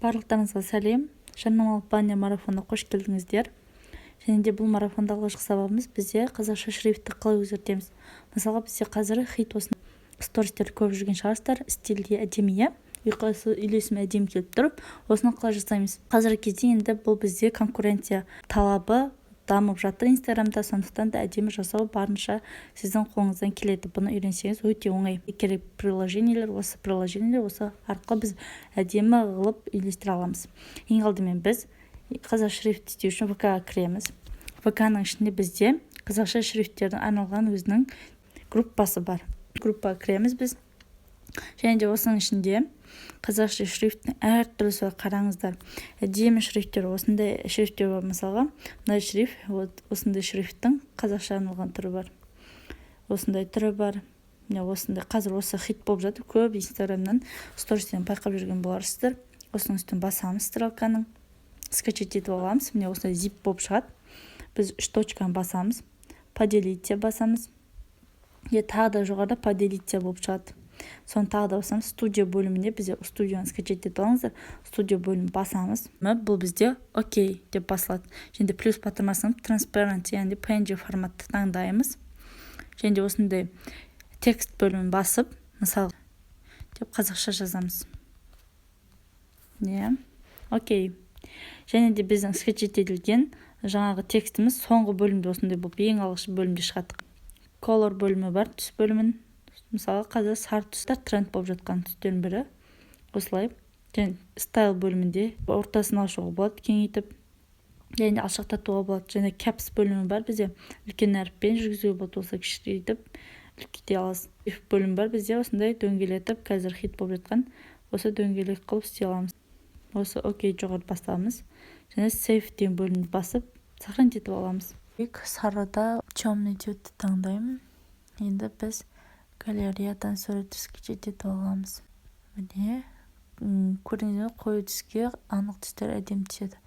Барлықтарыңызға сәлем! Жарнамалық баннер марафонына қош келдіңіздер! Және де бұл марафонда алғашқы сабағымыз бізде қазақша шрифтті қалай өзгертеміз. Мысалға, бізде қазір хит осы стористерді көріп жүрген шығарсыздар, стильде әдемі, иә, ұйқасы, үйлесімі әдемі келіп тұр. Осыны қалай жасаймыз? Қазіргі кезде енді бұл бізде конкуренция талабы дамып жатыр Инстаграмда, сондықтан да әдемі жасау барынша сіздің қолыңыздан келеді. Бұны үйренсеңіз, өте оңай. Керек приложениелер осы, приложениелер осы арқылы біз әдемі қылып үйлестіре аламыз. Ең алдымен біз қазақша шрифт істеу үшін ВК кіреміз. ВК-ның ішінде бізде қазақша шрифттердің арналған өзінің группасы бар. Группаға кіреміз біз және де осының ішінде қазақша шрифттің әртүрлісі бар. Қараңыздар, әдемі шрифттер, осындай шрифттер бар. Мысалға, мына шрифт, вот осындай шрифттің қазақша арналған түрі бар, осындай түрі бар, міне, осындай. Қазір осы хит болып жатыр, көп Инстаграмнан, стористен байқап жүрген боларсыздар. Осының үстін басамыз, стрелканың, скачать етіп аламыз. Міне, осындай zip болып шығады. Біз үш точканы басамыз, «Поделиться» басамыз е, тағы да жоғарыда «Поделиться» болып шығады, соны тағы да басамыз. Студия бөлімінде бізде, студияны скачать етіп алыңыздар, студия бөлімін басамыз. Бұл бізде «Окей» деп басылады. Және де плюс батырмасын, transparent, яғни PNG форматты таңдаймыз. Және де осындай текст бөлімін басып, мысалы деп қазақша жазамыз, иә, «Окей». Және де біздің скачать етілген жаңағы текстіміз соңғы бөлімде осындай болып, ең алғашқы бөлімде шығады. Color бөлімі бар, түс бөлімін. Мысалы, қазір сары түстер тренд болып жатқан түстердің бірі. Осылай. Және style бөлімінде ортасын ашуға болады, кеңейтіп және де алшақтатуға болады. Және caps бөлімі бар бізде, үлкен әріппен жүргізуге болады, осылай кішірейтіп, үлкейте аласыз. Бөлім бар бізде, осындай дөңгелетіп, қазір хит болып жатқан осы дөңгелек қылып істей аламыз. Осы «Окей» жоғары басамыз және «Save» деген бөлімді басып, сохранить етіп аламыз. Сарыда темный цветті таңдаймын. Енді біз галереядан суретті скачать етіп аламыз. Міне, көрдіңіздер ме, қою түске анық түстер әдемі түседі.